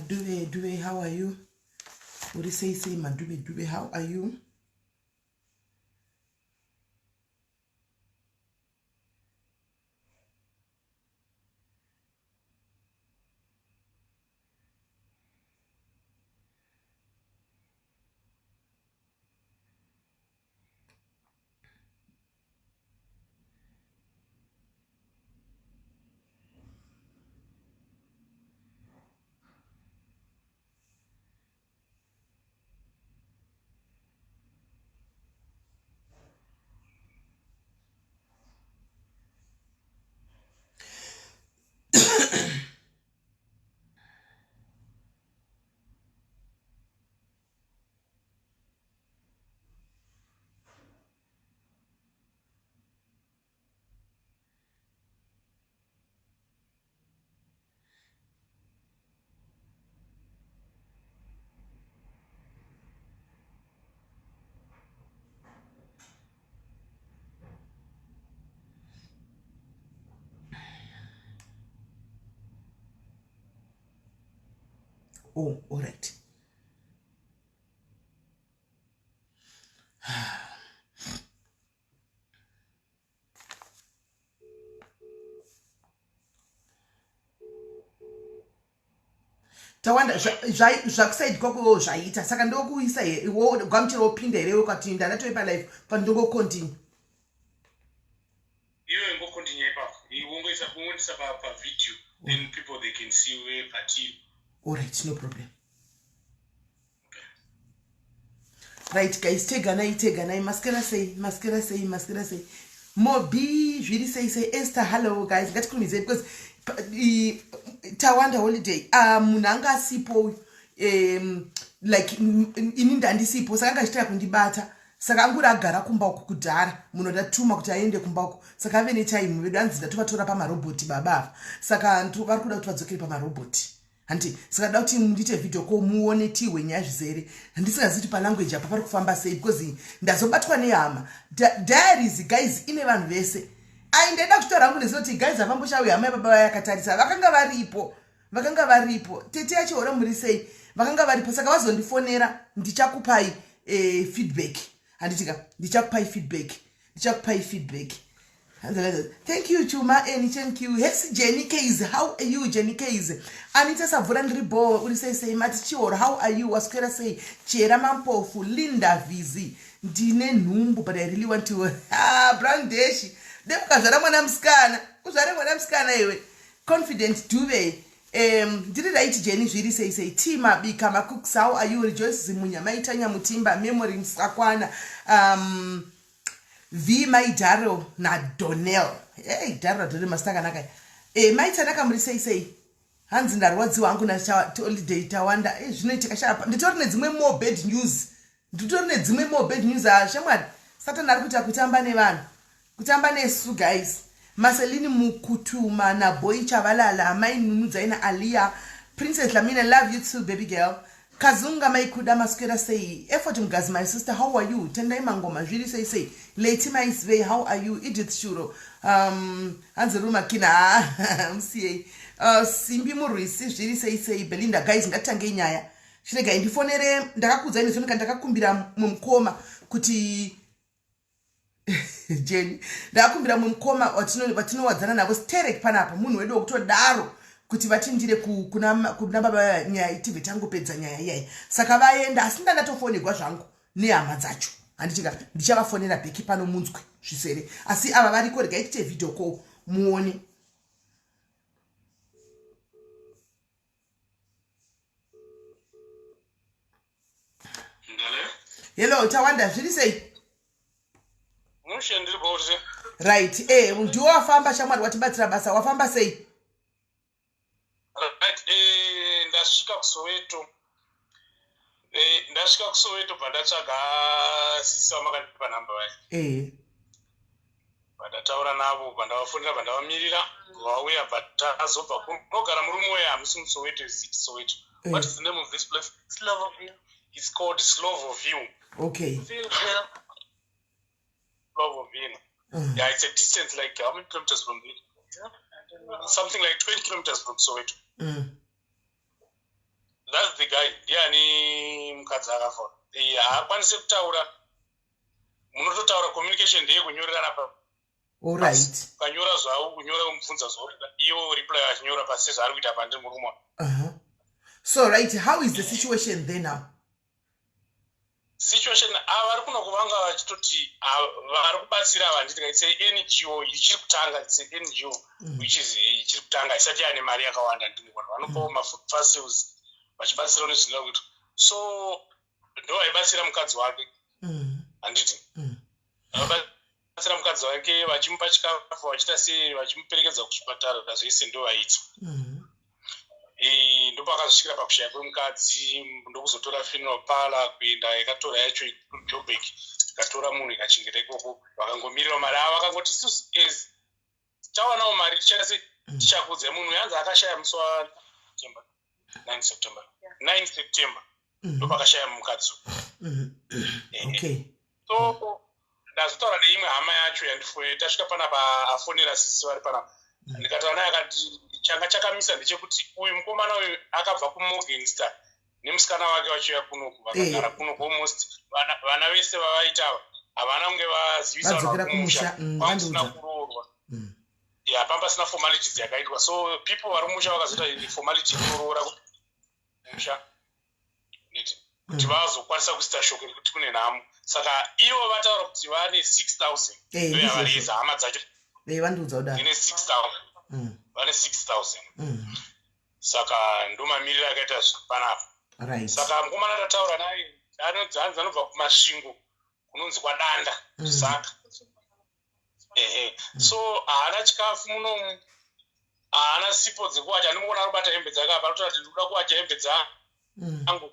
Madhuve Dhuve, how are you? Uri sei sei Madhuve Dhuve, how are you? Oh, all right. Tawanda, zvakusaidi kwako zvaita saka ndokuisa gamuchira wopinda here ukati ndandatove palife pandongokontinue. Iwe ingokontinue ipapo, ungoisa ungoisa pavideo, then people, they can see where patiri. Alright, no problem. Right guys, teganai, teganai. Maskera sei, maskera sei, maskera sei? Mobi, zviri sei sei? Esther, hello guys. Ngatikurumidzei because Tawanda holiday, munhu anga asipo, like ini ndandisipo, saka anga achitira kundibata, saka anguri agara kumba uku kudhara. Munhu ndatuma kuti aende kumba uku, saka ave netime vedu. Hanzi ndatovatora pamarobhoti baba ava, saka vari kuda kuti vadzokere pamarobhoti handi. Saka da kuti ndiite video call muone tihwe nyaya zvizere. Handisingazivi kuti palanguage apa pari kufamba sei because ndazobatwa nehama. Diaries guys, ine vanhu vese. Ai, ndaida kuchitaura hangu neziva kuti guys havamboshawi hama yababa vayakatarisa. Vakanga varipo, vakanga varipo. Tete yachiora, muri sei? Vakanga varipo, saka vazondifonera. Ndichakupai feedback, handitika? Ndichakupai feedback, ndichakupai feedback. Thank you Chuma eni, thank you. Hesi Jenny Case, how are you Jenny Case? Anita Savura, ndiri bo, uri sei sei? Mati Chihoro, how are you? Waswera sei? Chera Mampofu, Linda Vizi, ndine nhumbu but I really want to. Ah, Brown Dash, demukazvara mwana musikana, uzvare mwana musikana iwe. Confident Duve, ndiri right Jenny, zviri sei sei? T Mabika Macooks, how are you? Rejoice Zimunya, Maitanya Mutimba, Memory Musakwana, V Maidaro naDonel. Hey, Daro naDonel, masita akanaka. Maitanaka, muri sei sei? Hanzi ndarwadziwa hangu naholiday Tawanda. Zvinoitika sha. Nditori nedzimwe more bad news, nditori nedzimwe more bad news. Ah, shamwari, Satani ari kuita kutamba nevanhu, kutamba nesu guys. Marcelini Mukutuma naBoy Chavalala, Mai Nunudzai naAlia Princess Lamina, love you too baby girl. Kazunga Maikuda, maswera sei? Effort Mugazi, my sister, how are you? Tendai Mangoma, zviri sei sei? Leti Maisvey, how are you? Edith Shuro, hanzi Rumakina mca, Simbi Murwisi, zviri sei sei? Belinda. Guys, ngatitangei nyaya. Chiregai ndifonere. Ndakakuudzai nezonika, ndakakumbira mumukoma kuti Jeni, ndakakumbira mumukoma vatinowadzana navo sterek panapa, munhu wedu wekutodaro, kuti vatindire kuna baba nyaya, tibve tangopedza nyaya iyai. Saka vaenda, asi ndandatofonegwa zvangu nehama dzacho, handitika? Ndichavafonera back pano munzwe zvisere, asi ava variko. Regai tiite video call muone. Hello Tawanda, zviri sei? Mushe, ndiri bose. Right, ndiwo wafamba shamwari, watibatsira basa. Wafamba sei? Right, ndasvika kuSoweto. Ndasvika kuSoweto, bva ndatsvaga sisi vamakandipa namba vaya. Vandataura navo, vandavafonera, vandavamirira vauya, bva tazobva kunogara murume uya. Hamusi muSoweto, is it Soweto? What is the name of this place? Slovoville. It's called Slovoville. Ville. Slovoville. Yeah, it's a distance like how many kilometers from there? Yeah, I don't know. Something like 20 kilometers from Soweto. That's the guy. Ndiani mukadzi akafa? Haakwanisi kutaura. Munototaura, communication ndeyekunyorerana pa Allright. Ukanyora zvavo, kunyora, umubvunza zvauri, iwo reply achinyora pasi zvaari kuita pandiri murume. So right, how is the situation there now? Situation, ava vari kuno kuvanga vachitoti vari kubatsira ava, handiti? It's a NGO ichiri kutanga. It's a NGO which is ichiri kutanga, isati yaane mari yakawanda. Ndimukona vanopawo mafood parcels, vachibatsirawo nezvinoda kuitwa. So ndo vaibatsira mukadzi wake, handiti? Vabatsira mukadzi wake, vachimupa chikafu, vachiita sei, vachimuperekedza kuchipatara, zvese ndo vaita. Ndopakazosvikira pakushaya kwemukadzi, ndokuzotora funeral parlour kuenda, yakatora yacho kuJoburg, ikatora munhu, ikachengeta ikoko. Vakangomirira mari avo, vakangoti isusu as tawanawo mari tichaita sei, tichakudza. Munhu yanzi akashaya musi waSeptember 9, September 9, September, ndopakashaya mukadzi. So ndazotaura neimwe hama yacho yandifoye, tasvika panapa, afonera sisi vari panapa. Ndikataura naye, akati changa chakamisa ndechekuti uyu mukomana uyu akabva kuMorgenster nemusikana wake, vachiuya kunoku, vakagara kunoku almost. Vana vese vavaita ava havana kunge vazivisa vanhu Vadzokera vari kumusha. Kumusha, Kwakusina vandiudza. kuroorwa ya, pamba pasina formalities yakaitwa. So people vari kumusha vakazoita formality yekunoroora kumusha, nditi kuti vazokwanisa kuita shoko rekuti kune nhamo. Saka ivo vataura kuti vane 6000, ndoyavareza hama dzacho. Vandiudza kudaro. Ine 6000. Vane 6000. Saka ndomamiriro akaita panapa. Saka mukomana tataura naye anonzi, hanzi anobva kuMasvingo, kunonzi kwaDanda. Saka ehe, so haana chikafu munomu, haana sipo dzekuwacha. Andimukona arikubata hembe dzake apa, anotaura kuti ndikuda kuwacha hembe dzangu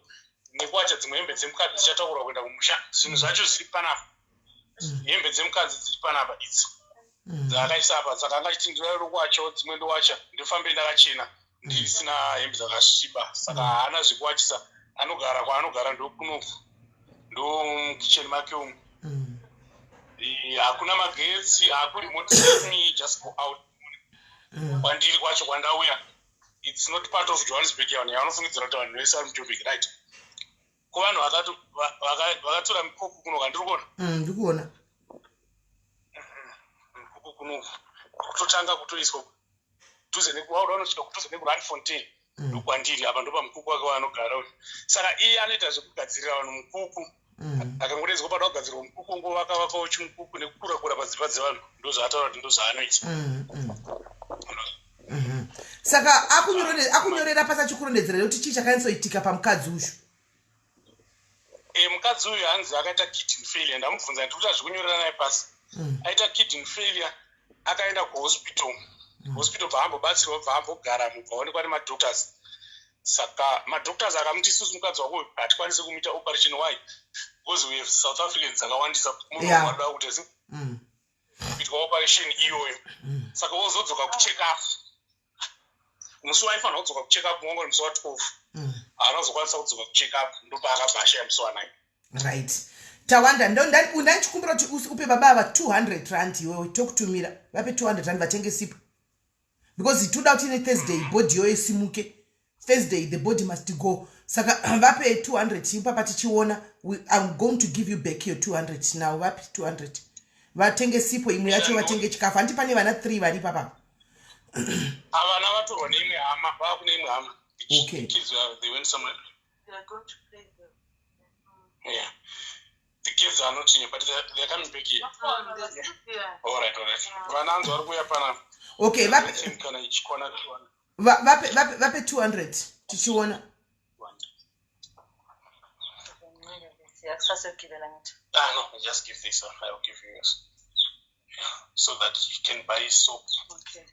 nekuwacha dzimwe hembe dzemukadzi dzichatakurwa kuenda kumusha. Zvinhu zvacho zviri panapa, hembe dzemukadzi dziri panapa idzi dzaakaisa apa. Saka anga achiti ndinoda kuwachawo dzimwe, ndowacha, ndofambe ndakachena, ndisina hembe dzakasviba. Saka haana zvekuwachisa. Anogara kwaanogara ndokunoku, ndo mukicheni make umu. Hakuna magetsi, hakuri moti. Let me just go out. Kwandiri kwacho kwandauya, it's not part of Johannesburg. Yavanhu yavanofungidzira kuti vanhu vese vari muJoburg, right? Kuvanhu vakatora mikuku kunoka, ndiri kuona. Ndiri kuona. Mikuku kunoku kutotanga kutoiswa kudhuze nekuwauda, unosvika kudhuze nekuRandfontein. Ndokwandiri apa, ndopamukuku wake waanogara uyu. Saka iye anoita zvekugadzirira vanhu mukuku. Akangodedzwa pada kugadzirwa mukuku, ngovaka vakawo chimukuku nekukura kura padzimba dzevanhu. Ndozvaataura kuti ndozvaanoita. Saka akunyorera pasi achikurondedzera kuti chii chakanyatsoitika pamukadzi uyu? Mukadzi uyu hanzi akaita kidney failure. Ndamubvunza, ndiri kuita zvekunyorera naye pasi. Aita kidney failure, akaenda kuhospital. Hospital bvaambobatsirwa, bvaambogara, bvaonekwa nemadoctors. Saka madoctors akamuti, isusu mukadzi wako hatikwanisi kumuita operation. Why? Because we have South Africans dzakawandisa munoda kuti kuitwa operation iyoyo. Saka wozodzoka kucheck up musi waifanira kudzoka kucheck up, wanga uri musi wa12. Haana kuzokwanisa kudzoka kucheck up, ndopaakabva ashaya musi wa9. Right, Tawanda, ndandichikumbira kuti upe baba ava 200 rand. Iwewe tokutumira, vape 200 rand vatenge sipo, because toda kuti neThursday body yoyo isimuke. Thursday the body must go. Saka vape 200 ipapa tichiona. I'm going to give you back your 200 now. Vape 200 vatenge sipo, imwe yacho vatenge chikafu. Handi pane vana 3 vari ipapapa? Avana vatorwa neimwe hama, vava kune imwe hama. Okay. Kids, they went somewhere. They are going to play the Yeah, the kids are not here, but they're coming back here. Oh, they're still there. All right. Vana anzi vari kuuya panapa. Okay, vape Kana ichikwana 200. Vape 200 tichiona. Kusasa yokugibela ngithi. Ah, no, just give this one. I will give you yours so that you can buy soap. Okay.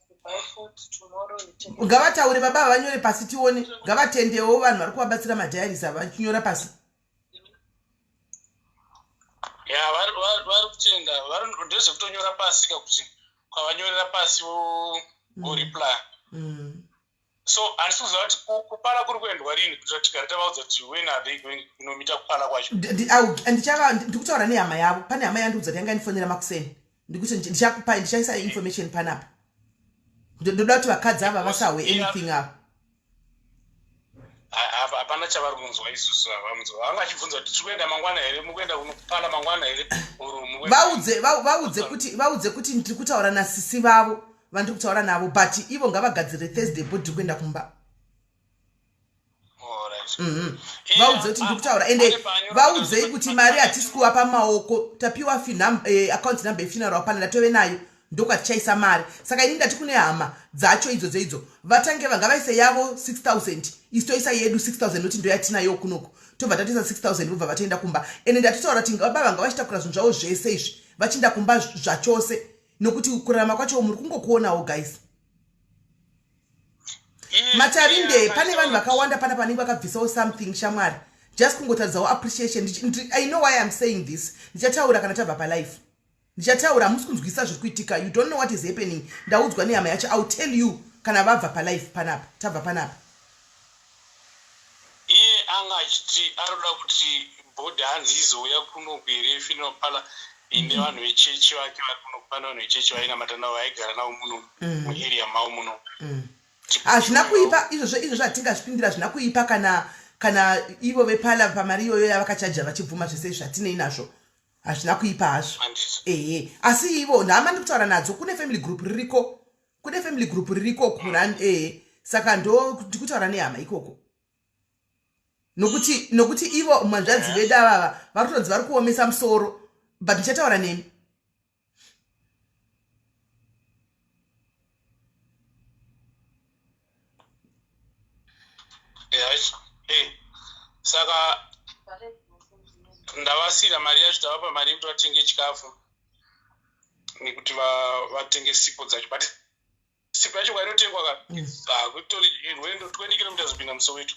You buy food tomorrow, you take it. Ngavataure baba ava, vanyore pasi tione. Ngavatendewo vanhu vari kuvabatsira madiaries ava, vachinyora pasi. Ya, vari kutenda. Ndezvekutonyora pasi kakuti ukavanyorera pasi voreply. So handisi kuziva kuti kupala kuri kuendwa rini, kuitira kuti tigare tavaudza kuti when are they going kunomita kupala kwacho. Ndikutaura nehama yavo. Pane hama yandiudza kuti yanga indifonera makuseni. Ndikuti ndichakupai, ndichaisa information panapa. Ndoda kuti vakadzi ava vasahwe anything ava. Hapana chavari kunzwa isusu havanzwa. Vanga vachibvunza kuti tiri kuenda mangwana here, muri kuenda kunopala mangwana here or muri kuenda Vaudze vaudze kuti vaudze kuti ndiri kutaura nasisi vavo vandiri kutaura navo but ivo ngavagadzire Thursday bo tiri kuenda kumba. Mhm. Vaudze kuti ndiri kutaura ende vaudzei kuti mari hatisi kuvapa maoko tapiwa eh, account number yefuneral pana ndatove nayo ndokwatichaisa mari saka ini ndati kune hama dzacho idzodzo idzo vatange vanga vaise yavo 6000 isu toisa yedu 6000 nokuti ndoyatinayo kunoku tobva tatoisa 6000 vobva vatoenda kumba ende ndatotaura kuti baba vanga vachitakura zvinhu zvavo zvese izvi vachienda kumba zvachose nokuti kurarama kwacho muri kungokuonawo guys matavinde pane vanhu vakawanda pana panenge vakabvisawo something shamwari just kungotaridzawo appreciation I know why I'm saying this. Ndichataura kana tabva palife ndichataura hamusi kunzwisa zviri kuitika. You don't know what is happening. Ndaudzwa nehama yacho. I'll tell you kana vabva palife panapa tabva panapa. Iye anga achiti aroda kuti bhodhi hanzi izouya kunoku here funeral parlor ine vanhu vechechi vake vari kunoku. Pane vanhu vechechi vainamata navo vaigara navo muno muarea mavo muno. Hazvina kuipa izvozvo izvozvo hatingazvipindira hazvina kuipa kana kana ivo vepala pamari iyoyo yavakachaja vachibvuma zvese izvi zvatinei nazvo hazvina kuipa hazvo. Ehe asi ivo nhama ndiri kutaura nadzo kune family group ririko kune family group ririko kuran ehe saka ndo ndiri kutaura nehama ikoko. Nokuti nokuti ivo manzvadzi vedu avava vari kutonzi vari kuomesa musoro but ndichataura nemi. Saka ndavasira mari yacho tavapa mari yekuti vatenge chikafu nekuti vatenge sipo dzacho but sipo yacho kwainotengwa ka hakutori rwendo 20 kilometers kupinda muSoweto.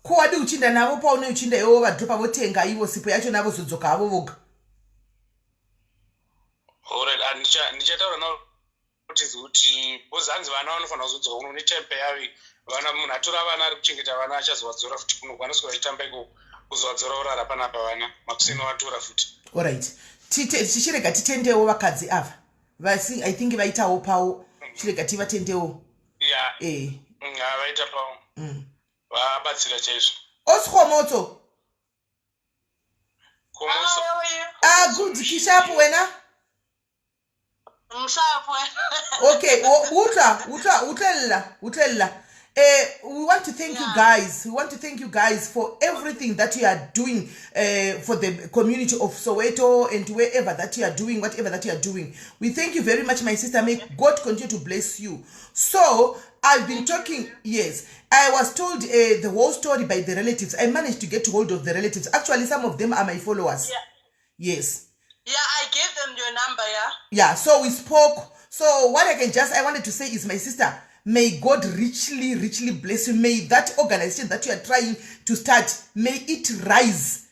Ko wadi uchinda navo paune uchinda ivo vadropa votenga ivo sipo yacho navo zodzoka havo voga. Alright, ndichataura navo kuti because hanzi vana vanofanira kuzodzoka kuno netime yave vana munhu atora vana ari kuchengeta vana achazovadzora futi kuno kwanoswera vachitamba ikoko kuzovadzora orara panapa vana makuseni vatora futi. Alright tichirega titendewo vakadzi ava vasi I think vaitawo pawo chirega tivatendewo. Yeah. Eh. Vaita pawo. Vabatsira chaizvo. Oskhomotso. Khomotso. Ah good kishapu wena. Mshapu. Okay, utlwa, utlwa, utlella, utlella. We want to thank you guys. We want to thank you guys for everything that you are doing for the community of Soweto and wherever that you are doing, whatever that you are doing. We thank you very much, my sister. May God continue to bless you. So I've been talking, yes, I was told the whole story by the relatives. I managed to get hold of the relatives. Actually, some of them are my followers. Yeah. Yes. Yeah, I gave them your number, yeah. Yeah, so we spoke. So what I can just, I wanted to say is, my sister, may God richly, richly bless you. May that organization that you are trying to start, may it rise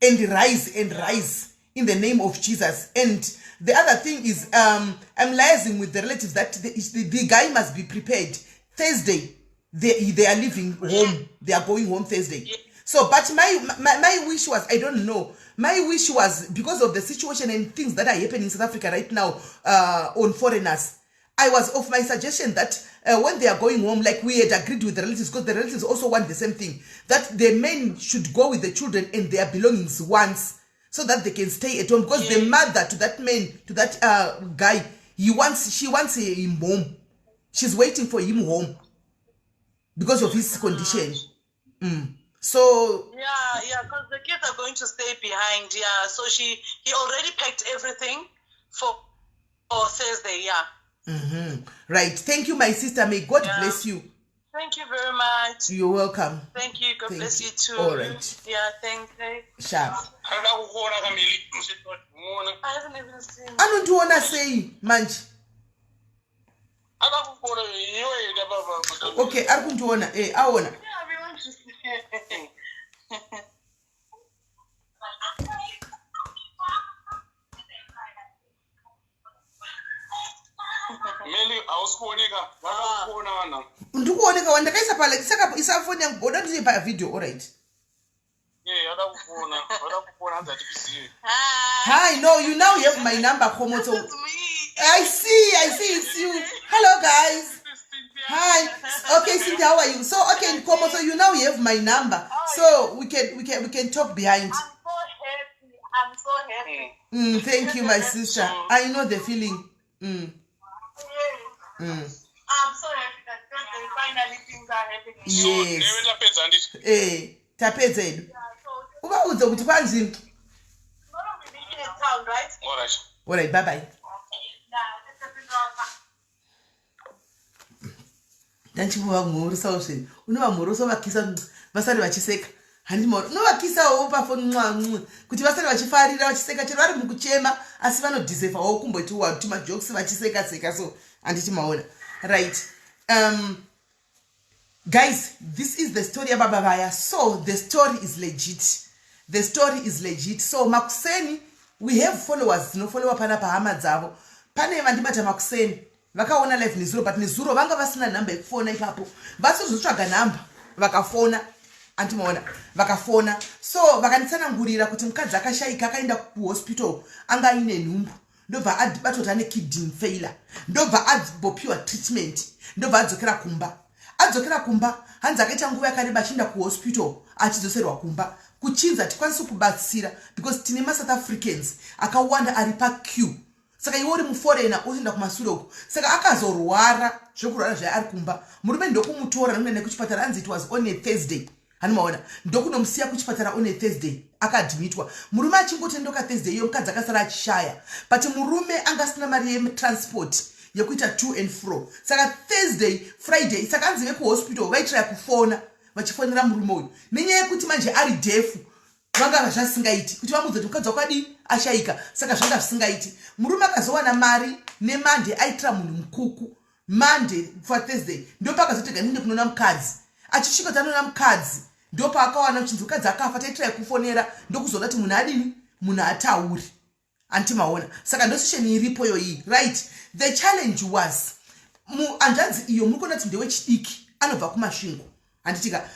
and rise and rise in the name of Jesus. And the other thing is, I'm liaising with the relatives that the guy must be prepared. Thursday, they are leaving home. They are going home Thursday. So, but my wish was, I don't know. My wish was, because of the situation and things that are happening in South Africa right now on foreigners, I was of my suggestion that when they are going home, like we had agreed with the relatives, because the relatives also want the same thing, that the men should go with the children and their belongings once, so that they can stay at home. Because the mother to that man, to that guy, she wants him home. She's waiting for him home because of his condition. So yeah, because the kids are going to stay behind. Yeah, so he already packed everything for Thursday. Yeah. Right. Thank you, my sister. May God bless you. Thank you very much. You're welcome. Thank you. God Thank bless you. you too. All right. Yeah, thank you. Sharp. I haven't even seen. Anondiona sei manje? Okay, ari kundiona. Aona. Yeah, we want to see. Meli, hausi kuoneka. Vada kuona vanhu. Ndikuoneka wandakaisa pala saka isa phone yangu boda ndiri pa video. All right. Yeah, vada kuona. Vada kuona hanzi hatikuzivi. Hi. Hi, no, you now have my number, Khomotso. It's me. I see it's you. Hello guys. This is Cynthia. Hi. Okay, Cynthia, how are you? So, okay, Nkomo, so you now have my number. So we can talk behind. I'm so happy. I'm so happy. Thank you, my sister. I know the feeling. Yes. I'm so happy that Thursday finally things are happening. So newe tapedza, handiti? Eh, tapedza hedu. Yeah, so Uvaudze kuti kwanzi tomorrow we meet in town, right? Alright. Alright, bye bye. Yeah, it's a bit wrong. Ndanchivovamhorosawo zvenyu, unovamhorosa, vakisa, vasari vachiseka, handimaona? Unovakisawo pafoni mwa kuti vasari vachifarira, vachiseka, chero vari mukuchema, asi vanodeservawo kumbotiwa tumajokes vachiseka seka. So handiti maona? Right, guys, this is the story yababa vaya. So the story is legit, the story is legit. So makuseni we have followers dzinofollowa panapa, hama dzavo. Pane vandibata makuseni, vakaona live nezuro, but nezuro vanga vasina nhamba yekufona ipapo, vasizotsvaga nhamba, vakafona, andimaona? Vakafona, so vakanditsanangurira kuti mukadzi akashayika, akaenda kuhospital, anga aine nhumbu, ndobva abatwa kuti ane kidney failure, ndobva ambopiwa treatment, ndobva adzokera kumba. Adzokera kumba, hanzi akaita nguva yakareba achienda kuhospital, achidzoserwa kumba, kuchinzi hatikwanisi kubatsira because tine maSouth Africans akawanda ari paqueue, saka iwe uri muforeigner uchienda kumasure uko. Saka akazorwara zvekurwara zvaye ari kumba, murume ndokumutora nokuenda nekuchipatara. Hanzi it was on a Thursday, hanimaona? Ndokunomusiya kuchipatara on a Thursday, akaadmitwa. Murume achingotendoka Thursday iyo, mukadzi akasara achishaya, but murume anga asina mari yetransport yekuita to and fro. Saka Thursday, Friday, saka anzi vekuhospital vaitraya kufona, vachifonera murume uyu, nenyaya yekuti manje ari deaf, vanga zvasingaiti kuti vamuudze kuti mukadzi wako adii, ashayika. Saka zvanga zvisingaiti. Murume akazowana mari neMonday, aitira munhu mukuku Monday for Thursday, ndopakazotega ninde kunoona mukadzi. Achisvika kuti anoona mukadzi, ndopaakawana kuchinzi mukadzi akafa, taitirai kufonera. Ndokuzoona kuti munhu adini, munhu atauri, antimaona? Saka ndosituation iripo yoii, right? The challenge was hanzvadzi iyo, muri kuona kuti ndewechidiki, anobva kuMasvingo, handitika?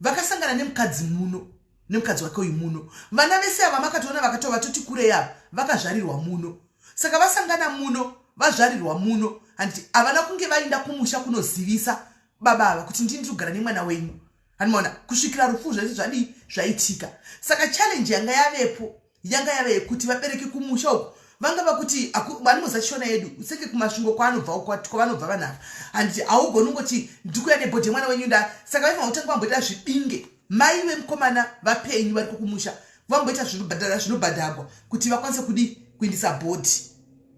Vakasangana nemukadzi muno, nemukadzi wake uyu muno. Vana vese ava makatoona vakatova toti kurei ava, vakazvarirwa muno. Saka vasangana muno, vazvarirwa muno, handiti? Havana kunge vaenda kumusha kunozivisa baba ava kuti ndini ndiri kugara nemwana wenyu, handimaona? Kusvikira rufu zvese zvadii, zvaitika. Saka challenge yanga yavepo yanga yave yekuti vabereki kumusha uku vanga vakuti vanimoza Shona yedu seke kuMasvingo kwaanobva, kwavanobva vanhu ava, handiti? Haugoni ungoti ndikuya nebody yemwana wenyu nda. Saka vaifanira kutanga vamboita zvibinge, mai vemukomana vapenyu vari kukumusha, vamboita zvinobhadhara, zvinobhadharwa kuti vakwanise kudi kuendesa body,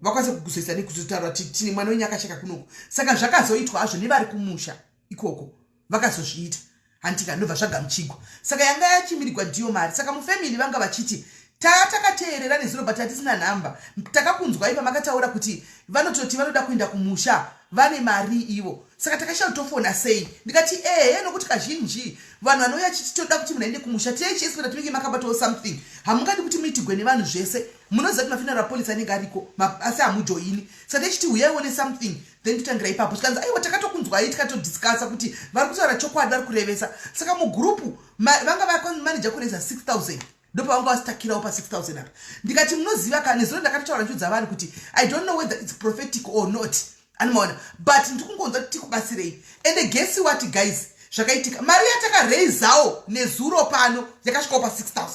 vakwanise kuzoisa nekuzotaura kuti tine mwana wenyu akashaka kunoku. Saka zvakazoitwa hazvo nevari kumusha ikoko, vakazozviita, handitika? Ndobva zvagamuchigwa. Saka yanga yachimirigwa ndiyo mari. Saka mufamily vanga vachiti taa takateerera nezuro, but hatisina nhamba. Takakunzwai pamakataura kuti vanototi vanoda kuenda kumusha, vane mari ivo, saka takashaya kutofona sei. Ndikati ehe, nokuti kazhinji vanhu vanouya chiti toda kuti munhu aende kumusha, tichiexpecta tinenge makabatawo something. Hamungadi kuti muitigwe nevanhu zvese. Munoziva kuti mafuneral policy anenge ariko, asi hamujoini. Saka tichiti huyaiwo nesomething, then totangira ipapo. Tikanzi aiwa, takatokunzwai, tikatodiscussa kuti vari kutaura chokwadi, vari kurevesa. Saka mugurupu vanga vamaneja kureza 6000, ndopavanga vasitakirawo pa6000 apa. Ndikati munoziva ka, nezuro ndakatotaura ndichiudza vanhu kuti I don't know whether it's prophetic or not, animaona? But ndiri kungonzwa kuti tikubatsirei. And guess what, guys, zvakaitika, mari yatakareizawo nezuro pano yakasvikawo pa6000,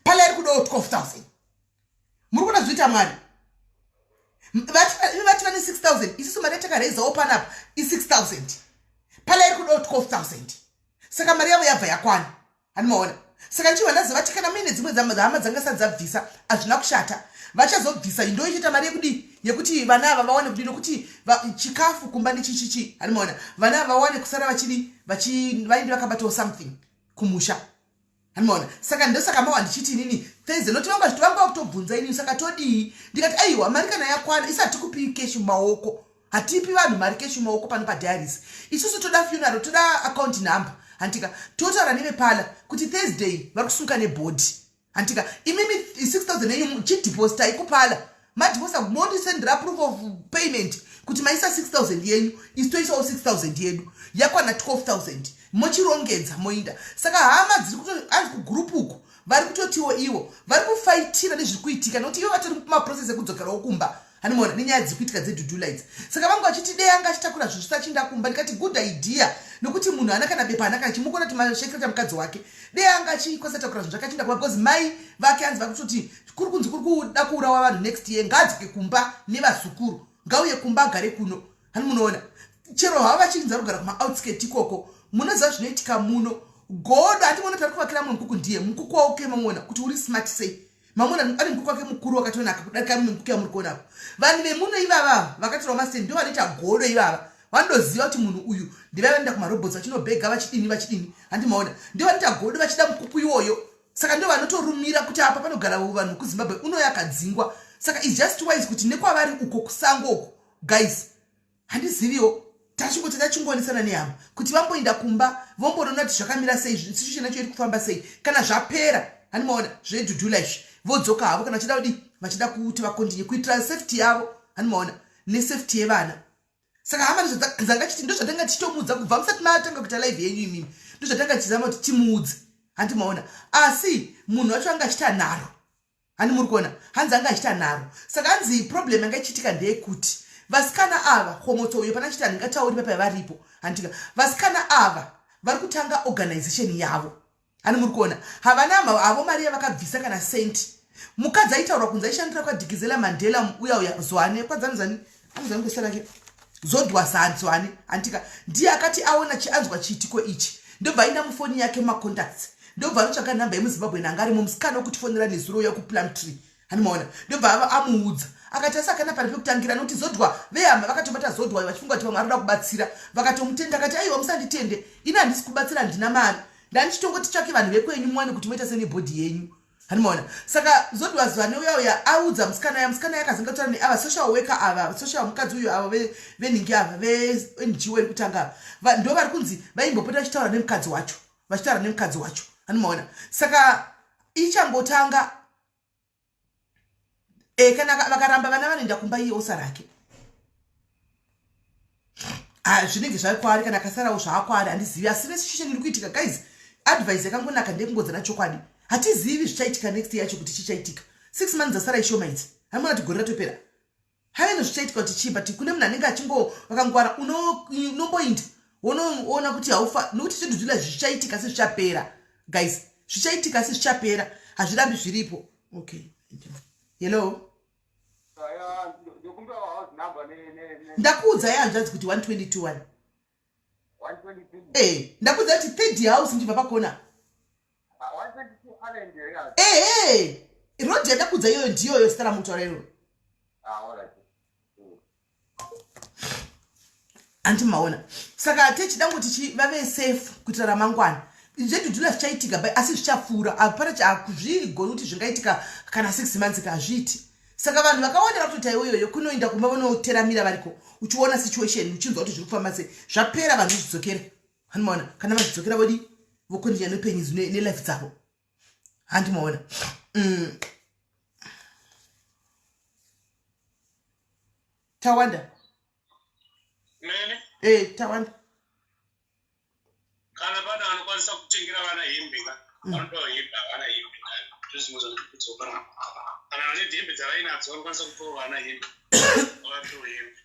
pala iri kudawo 12,000. Muri kuona zvoita Mwari? Vati vane 6000, isusu mari yatakareizawo panapa i6000, pala iri kudawo 12,000. Saka mari yavo yabva yakwana, handimaona? Saka ndichibva ndaziva kuti kana muine dzimwe hama dzanga sati dzabvisa, hazvina kushata, vachazobvisa. Ndo ichiita mari yekudii, yekuti vana ava vawane kudii, nokuti chikafu kumba nechichichi, handimaona? Vana ava vawane kusara vachidi vaende vakabatawo something kumusha, handimaona? Saka ndosaka mawa ndichiti inini Thursday noti vanga vanga vakutobvunza inini, saka todii? Ndikati aiwa, mari kana yakwana isati tikupii cash mumaoko. Hatipi vanhu mari cash mumaoko pano padiaries. Isusu toda funeral, toda account number, handika? Totaura nevepala kuti Thursday vari kusunga nebody, handika? Imimi 6000 yenyu chidepositai kupala, madeposita mondisendera proof of payment kuti maisa 6000 yenyu, isu toisawo 6000 yedu, yakwana 12,000, mochirongedza moinda. Saka hama dziri anzi kugurupu uku vari kutotiwo ivo vari kufaitira nezviri kuitika, nokuti ivo vatori mumaprocess ekudzokerawo kumba. Hanimona nenyaya dziri kuitika dzedhudhula idzi. Saka vanga vachiti dei anga achitakura zvinhu zvisachiinda kumba. Ndikati good idea nokuti munhu haana kana bepa haana kana chimukona kuti mashekireta mukadzi wake. Dei anga achikwanisa takura zvinhu zvake achiinda kumba because mai vake hanzi vakutoti kuri kunzi kuri kuda kuurawa vanhu next year ngaadzoke kumba nevazukuru ngauye kumba agare kuno. Hani munoona chero havo vachinzi vari kugara kumaoutskirt ikoko munoziva zvinoitika muno godo hati muona tari kuvakira mumwe mukuku ndiye mukuku wauke mamuona kuti uri smart sei mamuona ane mukuku wake mukuru wakatonaka kudarika mumwe mukuku yamuri kuona apo vanhu vemuno ivava vakatorwa mastand ndo vanoita godo ivava vanotoziva kuti munhu uyu ndevaya vanoenda kumarobots vachinobhega vachidini vachidini handi maona ndo vanoita godo vachida mukuku iwoyo saka ndo vanotorumira kuti apa panogara vanhu kuzimbabwe unoyo akadzingwa saka is just wise kuti nekwavari uko kusango uko guys handiziviwo tachingoti tachingonisana nehama kuti vamboinda kumba vombonoona kuti zvakamira sei situation yacho iri kufamba sei kana zvapera hanimaona zvedhudhula izvi vodzoka havo kana vachida kudii vachida kuti vakontinye kuitira safety yavo hanimaona nesafety yevana saka hama dzanga chiti ndozvatanga tichitomuudza kubva musati matanga kuita live yenyu imimi ndozvatanga tichizama kuti timuudze handimaona asi munhu wacho anga achiita nharo Hani muri kuona hanzi anga achiita nharo saka hanzi problem yanga ichiitika ndeyekuti vasikana ava khomotso uyo pana chiti handingatauri papa varipo handika vasikana ava vari kutanga organization yavo hani muri kuona havana havo mari yavakabvisa kana senti mukadzi aitaurwa kunzi aishandira kwadikizela mandela uya uya zwane kwadzanzani anozani kusa rake zodwa zwane handika ndiye akati aona chianzwa chiitiko ichi ndobva aenda mufoni yake mumacontacts ndobva anotsvaga nhamba yemuzimbabwe nanga arimo musikana wekutifonera nezuro uya kuplum tree hanimaona ndobva amuudza akati asi akana pane pekutangira nokuti zodwa vehama vakatobata zodwa vachifunga kuti vamwe arikuda kubatsira vakatomutenda akati aiwa musanditende ini handisi kubatsira handina mari ndandichitongoti tsvake vanhu vekwenyu muwane kuti moita senebhodhi yenyu hanimaona saka zodwa zwane uya uya audza musikana uya musikana yakazanga kutaura neava social worker ava social mukadzi uyu ava venhingi ava vengo iri kutanga ava ndo vari kunzi vaimbopota vachitaura nemukadzi wacho vachitaura nemukadzi wacho hanimaona saka ichangotanga e, kana vakaramba vana vanoenda kumba iye osara hake ah, zvinenge zvave kwaari kana akasarawo zvaakwaari handizivi asi nesituation iri kuitika guys advice yakangonaka ndekungodzana chokwadi hatizivi zvichaitika next yacho kuti chichaitika six months dzasara ishoma idzi hamuna kuti gore ratopera haveno zvichaitika kuti chii but kune munhu anenge achingo vakangwara unomboinda wonoona kuti haufa nokuti zvinhu zvila zvichaitika sezvichapera guys zvichaitika sezvichapera hazvirambi zviripo okay hello ndakuudza yehanzvadzi kuti 122 one eh ndakuudza kuti third house ndibva pakona ehe road yandakuudza iyoyo ndiyoyo zita ramutaura iroro anti maona saka techida kuti chi vave safe kuitira ramangwana zvedhudhula zvichaitika but asi zvichapfuura hapana hakuzvigoni kuti zvingaitika kana six months ka hazviiti saka vanhu vakawanda vakutoita iyoyoyo kunoenda kumba vanoteramira variko uchiona situation uchinzwa kuti zviri kufamba sei zvapera vanhu zvidzokera handi maona kana vazvidzokera vodi vokondinya neupenyu nelife dzavo handi maona mm. tawanda nene eh tawanda kana pane anokwanisa kutengera vana hembe ka mm. vanodawo hembe havana hembe ndozvimwe zvandikudzoka kana vane hembe dzavainadzo vanokwanisa kupawo vana hembe vavapewo hembe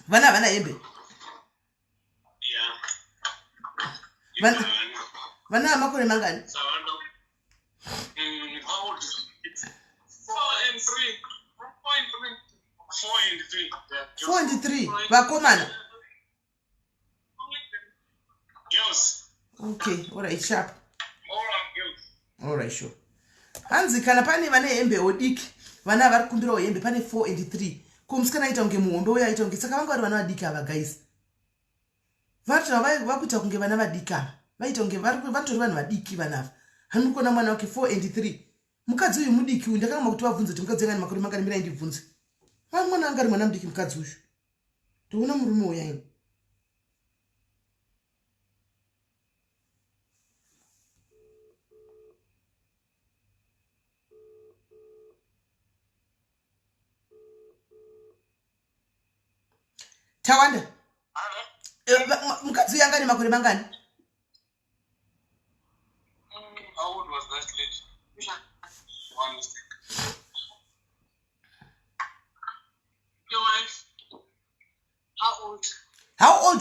vana havana hembe vana vamakore mangani mm, four and three vakomana okay alright sharp alright sure hanzi kana pane vane hembewo diki vana vari kukumbirawo hembe pane four and three ko musikana aita kunge muhombe uyo aita kunge saka vanga vari vana vadiki ava guys vati vakuita kunge vana vadiki ava vaita kunge vatori vanhu vadiki vana ava hani muri kuona mwana wake four and three mukadzi uyu mudiki uyu ndakangama kuti vabvunze kuti mukadzi anga nemakore mangani mirai ndibvunze mwana anga ari mwana mudiki mukadzi uyu ndoona murume uya ini tawanda eh, mukadzi uyu anga ane makore mangani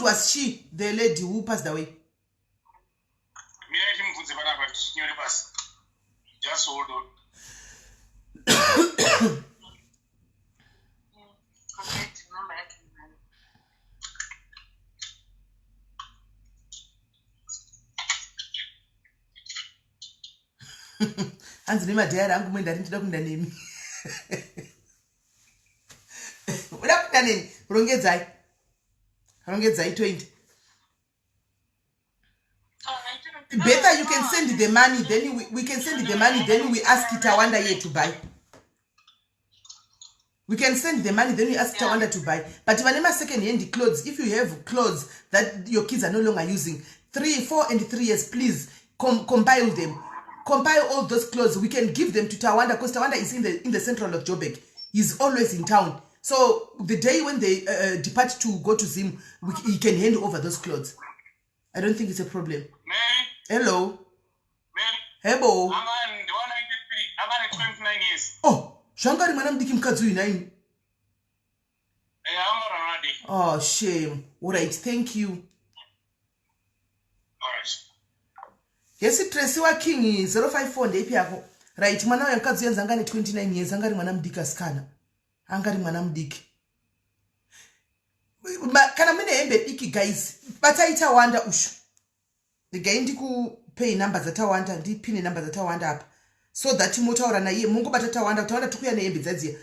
was she, the lady who passed away? Mirai timubvunze panapa tichinyore pasi. Just hold on. Hanzi nemadhayari angu mwe ndati ndinoda kuenda nemi. Uda kuenda neni? Rongedzai. Rongedzai toenda. Better you can send the money, then we can send the money, then we ask Tawanda here to buy. We can send the money, then we ask Tawanda to buy. But vane ma-second hand clothes, if you have clothes that your kids are no longer using, 3, 4 and 3 years, please compile them. Compile all those clothes. We can give them to Tawanda, because Tawanda is in the central of Joburg. He's always in town. So the day when they depart to go to Zim, he can hand over those clothes. I don't think it's a problem. Mary? Hello. Mary? Hello. Anga ndi 193, anga ne 29 years. Oh, zvanga ari mwana mudiki mukadzi uyu nhaimi. Eh, anga ari mwana mudiki. Oh, shame. All right, thank you. All right. Yes, Tracy wa King 054 ndeipi yako? Right, mwana uyu mukadzi uyu anga ane 29 years, anga ari mwana mudiki asikana. Anga ari mwana mudiki. Kana mune hembe diki guys, batai Tawanda ushu. Regai ndikupei namba dzaTawanda, ndipine namba dzaTawanda apa. So that motaura naiye, mungobata Tawanda, Tawanda tikuya nehembe dzadziya.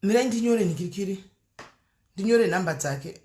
Mirai ndinyore nikirikiri, ndinyore namba dzake.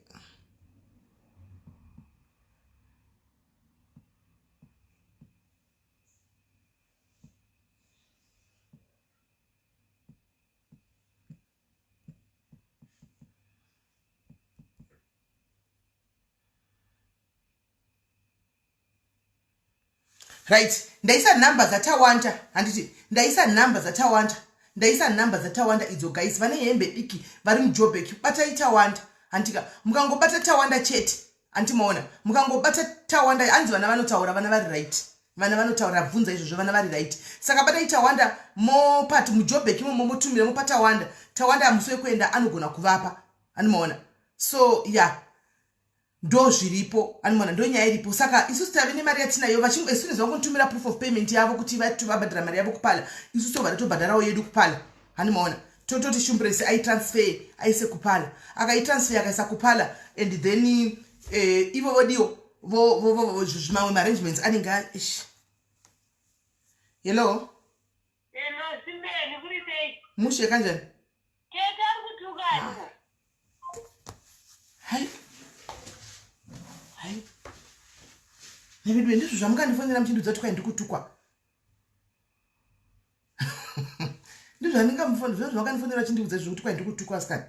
Right, ndaisa namba dzaTawanda, handiti? Ndaisa namba dzaTawanda, ndaisa namba dzaTawanda idzo guys. Vane hembe diki vari muJobek, batai Tawanda, handika? Mukangobata Tawanda chete, handimaona? Mukangobata Tawanda, hanzi vana vanotaura, vana vari right, vana vanotaura, bvunza izvozvo, vana vari right. Saka batai Tawanda, mopati muJobek imomo, motumira, mopa Tawanda. Tawanda musi wekuenda anogona kuvapa, handimaona? So yeah, ndo zviripo, anomaona? Ndo nyaya iripo. Saka isusu tave nemari yatinayo. As soon as vangotumira proof of payment yavo kuti vabhadhara mari yavo kupala, isusu tobva tatobhadharawo yedu kupala, handimaona? Tototi Shumbresi aitransfer aise kupala, akaitransfer akaisa kupala, and then ivo vodiwo mamwe maarrangements anenge. Hello. Hello, Simbeni, kuri sei? Mushe, kanjani? Tete ari kutukani. Hai hai, nevedu, ndizvo zvamungandifonera muchindudza kuti kwai ndikutukwa? Ndizvo zvakandifonera chindiudza izvo kuti kwai ndikutukwa, asikani?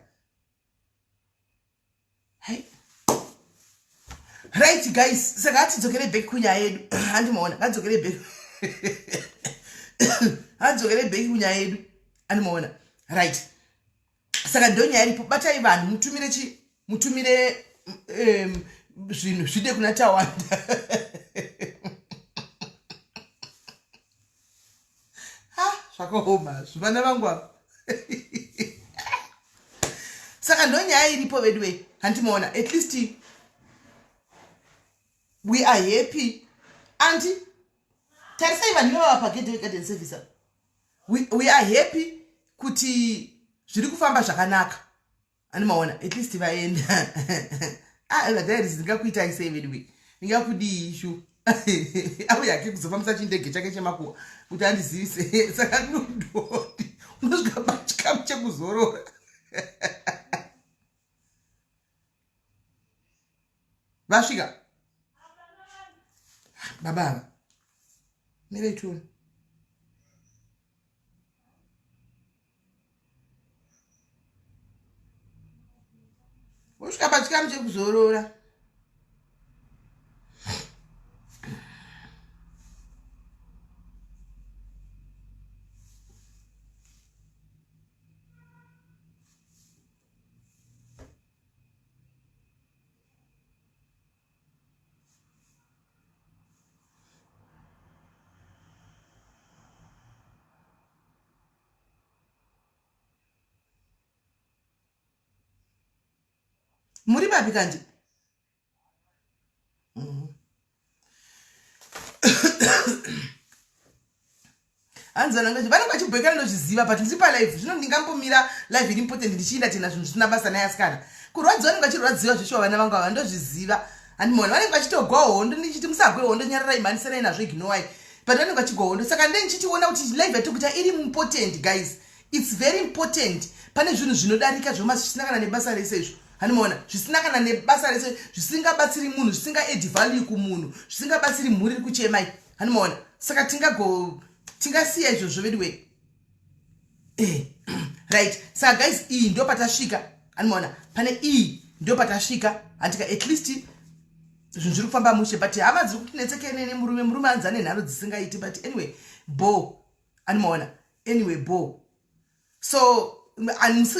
Hai, right guys, saka atidzokere back kunyaya yedu, handimaona? Ngatidzokere back, atidzokere back kunyaya yedu, handimaona? Right, saka ndo nyaya iripo. Batai vanhu, mutumire chi mutumire zvinhu zvide kuna Tawanda. Ha, zvakaoma zvivana vangu ava. Saka ndo nyaya iripo vedu wei, handimaona? At least we are happy. Anti tarisai vanhu ivava pagedhe vegarden service. We are happy kuti zviri kufamba zvakanaka, animaona? At least vaenda. Ah, vadhairis, ndingakuitai sei vedu wei? Ndingakudii ishu? Auya ake kuzofambisa chindege chake chemakuwa kuti andizivise. Saka nudoti unosvika pachikamu chekuzorora. Vasvika baba ava, mirei tione. Wosvika pachikamu chekuzorora. Muri papi kanti? Hanzi vanenge vanenge vachibhoikana, ndozviziva, but ndiri palive zvino. Ndingambomira live iri important ndichienda tena zvinhu zvisina basa naye? Asikana, kurwadziwa vanenge vachirwadziwa zveshuwa vana vangu ava, ndozviziva. Handimona vanenge vachitogwa hondo, ndichiti musagwe hondo, nyararai, mhanisanai nazvo, ignorai, but vanenge vachigwa hondo. Saka nde ndichitiona kuti live yatiri kuita iri important. Guys, it's very important. Pane zvinhu zvinodarika zvoma zvisina kana nebasa rese izvo, handimaona, zvisina kana nebasa rese, zvisingabatsiri munhu, zvisinga add value kumunhu, zvisingabatsiri mhuri iri kuchemai, handimaona. Saka tingago tingasiya izvozvo vedu we. Right, saka guys, iyi ndo patasvika, handimaona. Pane iyi ndo patasvika, handika? At least zvinhu zviri kufamba mushe, but hama dziri kutinetsekene nemurume. Murume anzi ane nharo dzisingaiti, but anyway, bo, handimaona. Anyway, bo, so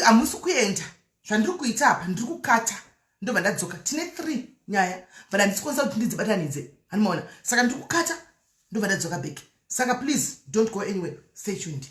hamusi kuenda. Zvandiri kuita apa, ndiri kukata, ndobva ndadzoka. Tine three nyaya, but handisi kukwanisa kuti ndidzibatanidze, handimaona. Saka ndiri kukata, ndobva ndadzoka back. Saka please don't go anywhere, stay tuned.